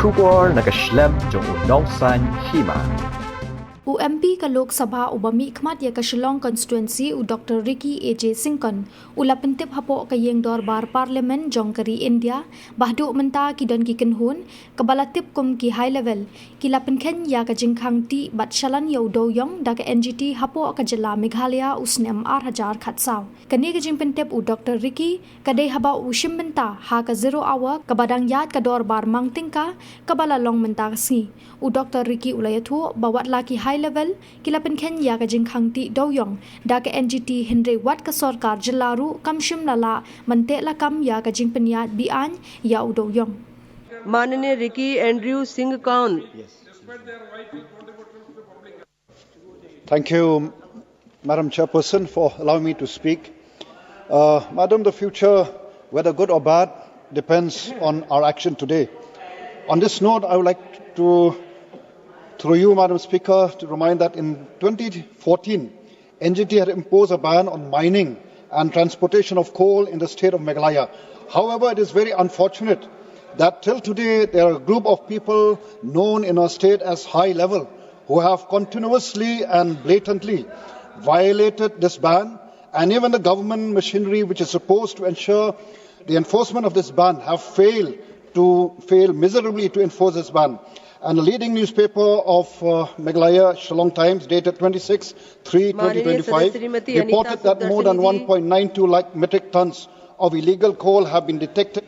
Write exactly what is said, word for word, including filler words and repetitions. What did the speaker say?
Khubor na ka shlem jong u Nongsaiñ Hima. U M P ka Lok Sabha uba mihkhmat ïa ka Shillong constituency, u Doctor Ricky A J Syngkon, u la pyntip hapoh ka ïing dorbar Parliament jong ka ri India ba haduh mynta ki don ki kynhun kaba la tip kum ki high level ki la pynkheiñ ïa ka jingkhang tih bad shalan ïa u dewiong da ka N G T hapoh ka jylla Meghalaya u snem ar hajar khatsaw. Kane ka jingpyntip u Doctor Ricky ka dei haba u shim bynta ha ka zero hour kaba dang ïaid ka dorbar Mangtyngka kaba la long mynta ka sngi. U Doctor Ricky u la ïathuh ba wat la ki high level ki la pynkheiñ ïa ka jingkhang tih dewiong da ka N G T, hynrei wat ka sorkar jylla ruh kam shym la lah ban teh lakam ïa ka jingpynïaid be-aiñ ïa u dewiong. माननीय रिकी एंड्रयू सिंह कौन। Thank you, Madam Chairperson, for allowing me to speak. Uh, Madam, the future, whether good or bad, depends on our action today. On this note, I would like to, through you, Madam Speaker, to remind that in twenty fourteen, N G T had imposed a ban on mining and transportation of coal in the state of Meghalaya. However, it is very unfortunate that till today there are a group of people known in our state as high level who have continuously and blatantly violated this ban, and even the government machinery which is supposed to ensure the enforcement of this ban have failed to fail miserably to enforce this ban. And a leading newspaper of uh, Meghalaya, Shillong Times, dated twenty-six three twenty twenty-five, reported that more than one point nine two lakh metric tons of illegal coal have been detected.